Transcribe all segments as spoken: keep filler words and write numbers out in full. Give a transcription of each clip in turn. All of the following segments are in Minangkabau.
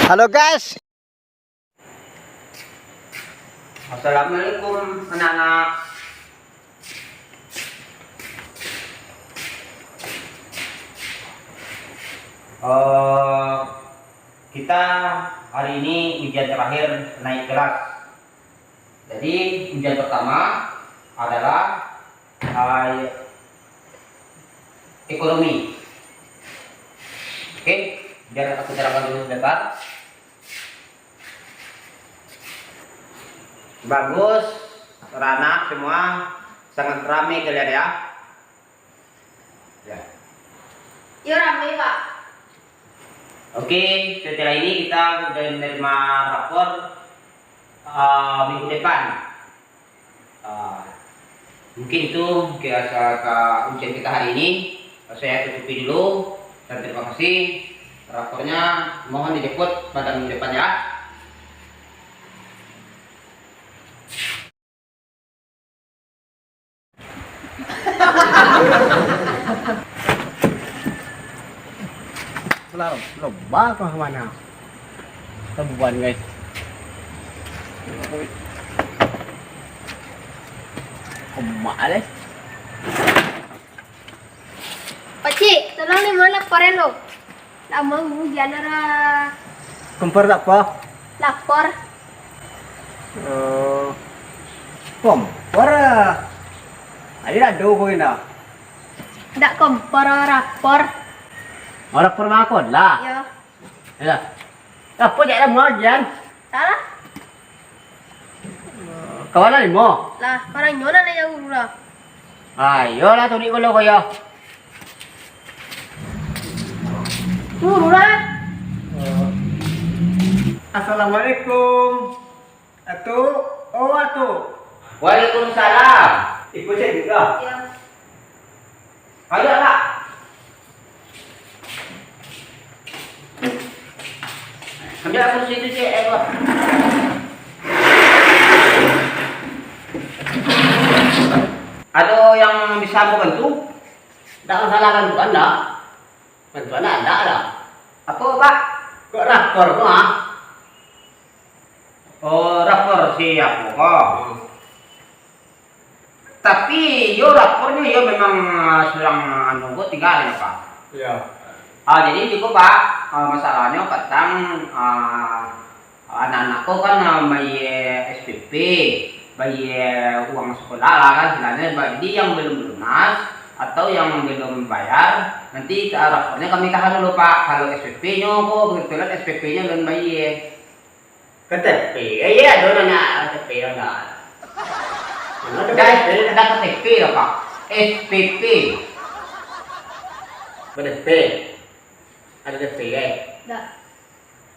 Halo guys. Assalamualaikum anak-anak. Eh, kita hari ini ujian terakhir naik kelas. Jadi ujian pertama adalah, eh, ekonomi. Oke, biar aku terangkan dulu sebentar. Bagus, anak-anak semua, sangat ramai kalian ya. Ya. Yo, ramai, Pak. Oke, setelah ini kita sudah menerima rapor, eh, minggu depan. Ah, mungkin itu ke, ke ujian kita hari ini. Saya tutupi dulu dan terima kasih. Rapornya mohon dijemput pada minggu depan ya. Lah, loba kah mana? Tabuan, guys. Komak deh. Pakcik, tolong ni mana koren tu? Lama ujian dah. Kompor tak apa? Lapor. Eh, kompor, ah. Adi ado ko indak? Ndak kompor, rapor. Oh, rapor mangko lah. Yo. Yo. Apo jak lamo ujian? Salah. Kawan limo? Lah, urang nyo nan nanya guru lah. Ayolah, tulik golo koyo. Guru lah. Assalamualaikum. Atuk, oh Atuk. Waalaikumsalam. Iko cek juga. Yo. Ayo, Pak. Ambil aku situ, cek, ayo. Ado yang bisa aku bantu? Ndak masalah bantuan, dah. Bantuan ndak ado lah. Apo, Pak? Kok rapor ko, ah? Oh, rapor si apo ko? Hmm. Tapi, yo, rapornyo, yo, memang, ah, surang, anu, ko tingga, yo, Pak. Iyo. Ah, jadi, iko, Pak, ah, masalahnyo patang, ah, anak-anak ko kan, ah, bayia S P P, bayia uang sekolah lah, kan, istilahnyo, Pak. Jadi, yang belum lunas atau yang belum bayar, nanti, ah, rapornyo kami tahan dulu, Pak. Kalau S P P-nyo ko, kebetulan S P P-nyo alun bayia. K T P, eh, iyo, ado nan K T P yo, ndak? Mano ado K T P? Ndak K T P lah, Pak. S P P. K T P. Ado D P, eh? Ndak.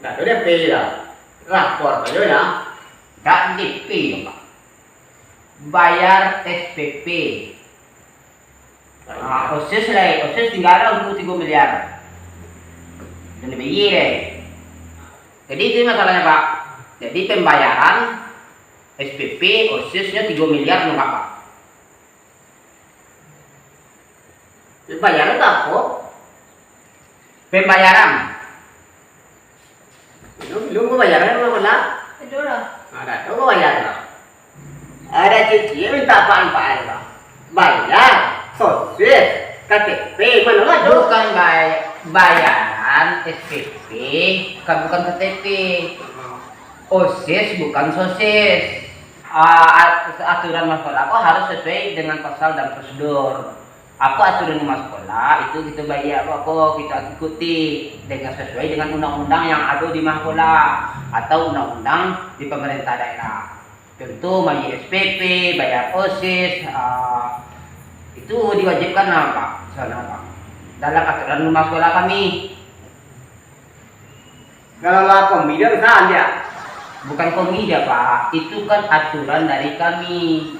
Ndak ado D P lah. Lapor sajo, yo. Ndak D P yo, Pak. Bayar S P P. Ah, OSIS lai, OSIS tingga lah untuak tigo miliar. Jan dibayia lai. Jadi itu masalahnyo, Pak. Jadi pembayaran S P P, OSIS-nyo tigo miliar nunggak, Pak. Pembayaran tu apo? Pembayaran. Lu, lu mau bayar kan, Bang Bola? Aduh lah. Ada tu mau bayar lah. Ada cici minta apaan-apaan lah. Bayar, sosis, K T P, mana lah tu? Bukan bay-, bayaran S P P, bukan, bukan K T P. Hmm. OSIS bukan sosis. Ah, at-, aturan masalah ko harus sesuai dengan pasal dan prosedur. Apo aturan rumah sekolah, itu kito bayia, apo-apo kito ikuti dengan, sesuai dengan undang-undang yang ado di makolah atau undang-undang di pemerintah daerah. Contoh, bayia S P P, bayar OSIS, ah, itu diwajibkan lah, Pak, sana, Pak, dalam aturan rumah sekolah kami. Kalau lah kombi dia, usaha dia. Bukan kombi dia, Pak. Itu kan aturan dari kami.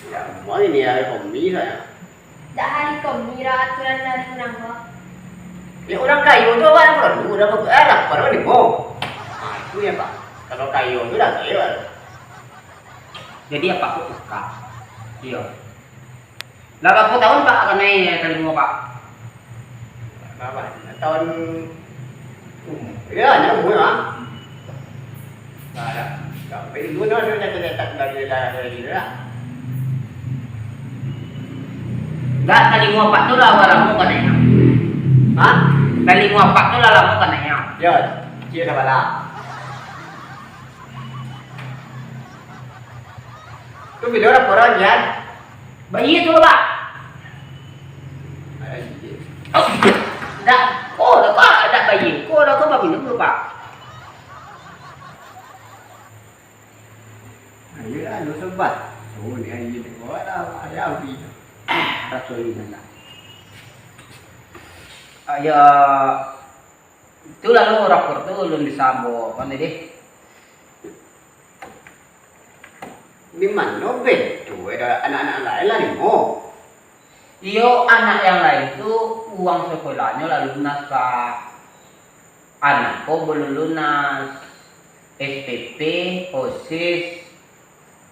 Ya, mau ini hari kombi saya. Dak hari kombi lah, aturan dari urang, Pak. Ya, urang kayo tu, Pak, yang perlu, urang, eh, lapar, Pak, ni, Pak. Ah, itu ya, Pak. Kalau kayo tu dah kayo, Pak. Jadi, apa aku tukar? Iyo. Lah, bara tahun, Pak, kanai talimo, Pak? Berapa? Tahun umur. Ya, hanya umur lah. Nah, dah. Sampai dulu dah, dah, dah, dah, dah, dah, dah, dah, dah. Dah, kali muapak tu lah lamo ka naiak. Hah? Kali muapak tu lah lamo ka naiak. Ya, cia sabalah. Tu video orang korang, Jan? Bayi tu, Pak. Anjing. Oh, dak. Oh, dak, Pak. Dak bayi. Ko dak ko baminum dulu, Pak. Ayo lah, lu sebat. Oh, ni ayo ni. Oh, dah, ayam ni. Raso ni nak. Ayo. Itu lalu rapor tu ulun bisa ambo, apa ni deh? Di mano, Ben? Tu ada anak-anak lain lah, limo. Iyo, anak yang lain tu uang sekolahnyo lah lunas, Pak. Anak ko belum lunas. S P P, osis,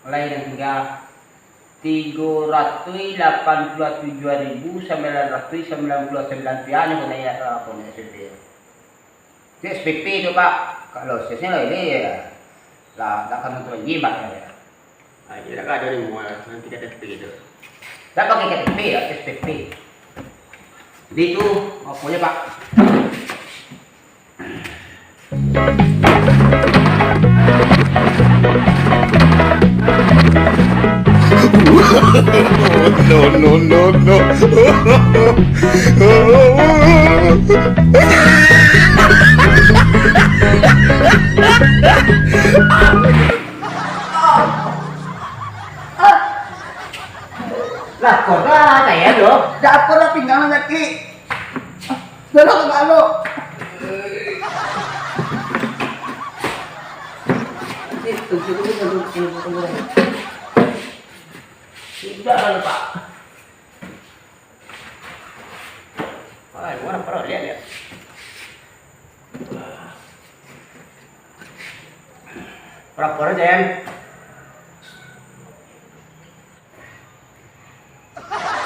lain yang tinggal tigo ratus lapan puluh tujuh ribu sembilan ratus sembilan puluh sembilan rupiah nyo kena ya, apa ni, S P P. Itu S P P tu, Pak. Kalau sesnya lah ini ya. Lah, tak akan nonton lagi, Pak, ya. Ah, ya, tak ada di mual, nanti K T P tu. Tak pakai K T P ya, S P P. Jadi itu, apa ya, Pak? No, no, no, no. Lah, kau lah, kayak lo. Dah apa lah pinggang sakit. Dah lah, dah lo. Sudah lah, Pak. Wah, gimana, Pak? Lihat, lihat. Berapa orang, Jen?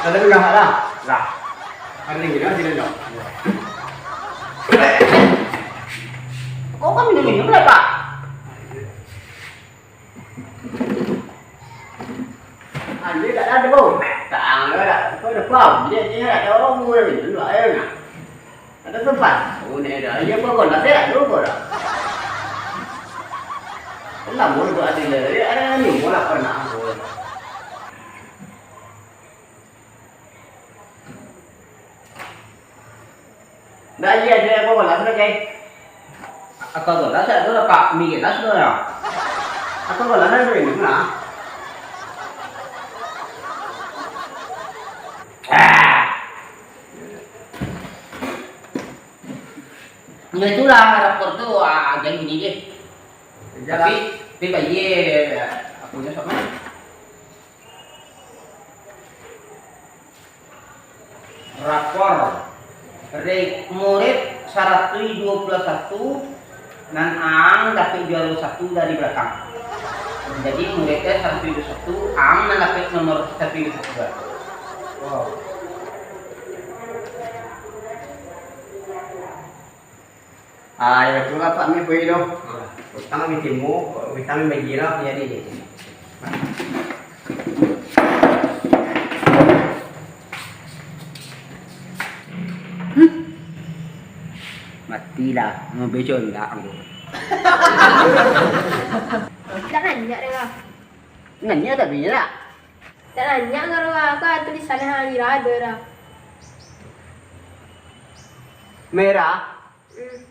Ada udah lah. Lah. Ada lagi dah, sini dah. Kok kau minum-minum lah, Pak? Ande tak ado. Tang lah dak. Kau dah faham. Dia, dia dak tahu umur dia tu, ayo nah. Ada tempat. Oh, ni dah. Dia kau kau dah sehat tu kau dah. Lama juga ada dia. Ada ni, mula pernah aku. Ndak, iya, saya bawa lah, sudah, Cai. Atau tu lah, saya tu lah, Pak, mikir lah, sudah, ya. Atau tu lah, saya minum lah. Ah. Ya, itulah, rapor tu, ah, jangan gini deh. Tapi, tapi, iya, aku nya sama. Rapor dari murid saratuih duo puluah satu, nan ang dapek juaro satu dari balakang. Jadi, muridnya saratuih duo puluah satu, ang nan dapek nomor saratuih duo puluah satu. Wow. Ah, ya, itulah, Pak, ni, Pak, tu. Utang kami timu, utang kami bagi lah, jadi ni. Matilah, mau bejo ndak aku. Tak nanya deh lah. Nanya tapi ndak. Tak nanya kalau aku tulisannya hari rado dah. Merah. Hmm.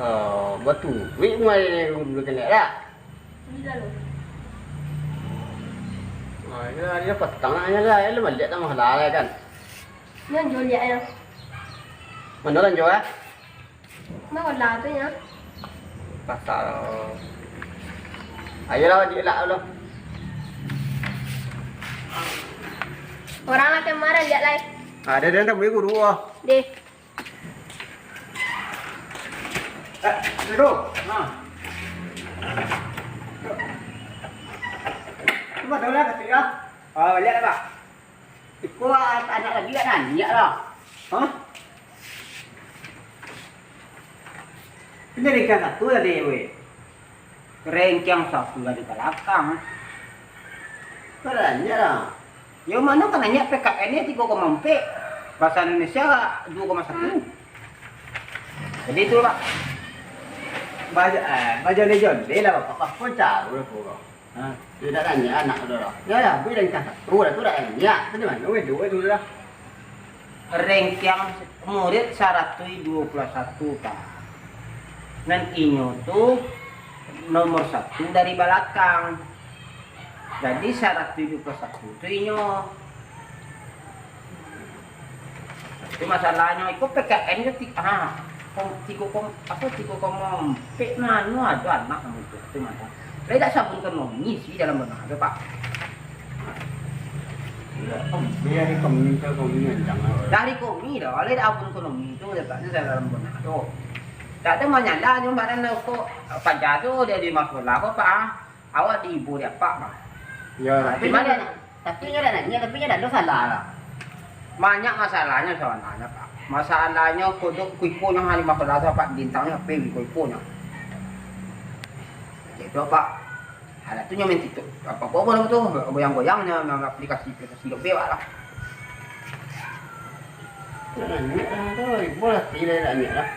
Oh, batu. Wik, mulai dulu kena tak? Bisa lo. Ah, ini hari petang lah, ini lah, ini balik tak masalah lah kan. Ini jual ya, ya. Mana lah jual? Bawa lah tu ya. Pasal. Ayolah, wajib lah, Allah. Orang lah kemarin, lihat lah. Ada dan tak boleh guru, ah. Deh. Eh, duduk. Ha. Lah, kata dia. Oh, lihat lah, Pak. Iko, ah, anak lagi nak nanya lah. Hah? Ini ringkang satu tadi, weh. Ringkang satu dari balakang. Banyak lah. Yo, mano kan nanya P K N ni tigo koma ampek. Bahasa Indonesia duo koma satu. Jadi itu, Pak. Baja, eh, baja legend. Dia lah, Pak. Apa cara lah, Pak? Ha, dia tak tanya anak tu dah. Ya, ya, beri dah nikah satu dah tu dah. Ya, tadi mana? Weh, dua tu dah. Ranking murid saratuih duo puluah satu, Pak. Nan inyo tu nomor satu dari balakang. Jadi saratuih duo puluah satu tu inyo. Tapi masalahnyo, iko P K N ko ti-, ha, kom-, tigo kom-, apo, tigo koma ampek mano ado anak kamu tu, tu mano. Lai dak sabun ekonomi si dalam bana tu, Pak. Dari komi tu, komi ancang lah. Dari komi dah, lai dak sabun ekonomi tu, letaknyo dalam bana tu. Tak ado manyala, nyo barang ko, paja tu dia di makolah ko, Pak. Awak diibo dek apak, Bang. Yo, tapi nyo dak, tapi nyo dak nanya, tapi nyo dak ado salah lah. Banyak masalahnyo sabananyo, Pak. Masalahnyo kodok kuikonyo hari makolah tu, Pak, bintangnyo ape kuikonyo. Jadi tu, Pak. Alah tu nyo minta tu. Apa-apa malam tu, goyang-goyang nyo, nyo aplikasi-aplikasi dope, Pak lah. Nak nanya lah tu, ibo lah, tidak nak nanya lah.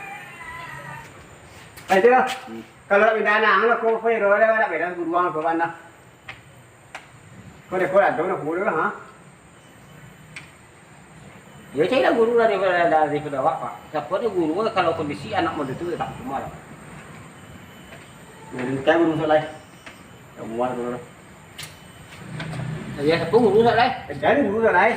Eh, tu lah. Kalau nak pindah anak, nak ko, ko, iro dah, nak pindah guru ang ko, mana? Ko deh, ko ado, nak ko dah, ha? Yo, carilah guru lah daripada, daripada awak, Pak. Siapa ni guru, kalau kondisi anak muda tu datang ke rumah lah. Jadi, kan guru salah. Yang muar dulu lah. Ya, siapa guru salah? Jadi guru salah.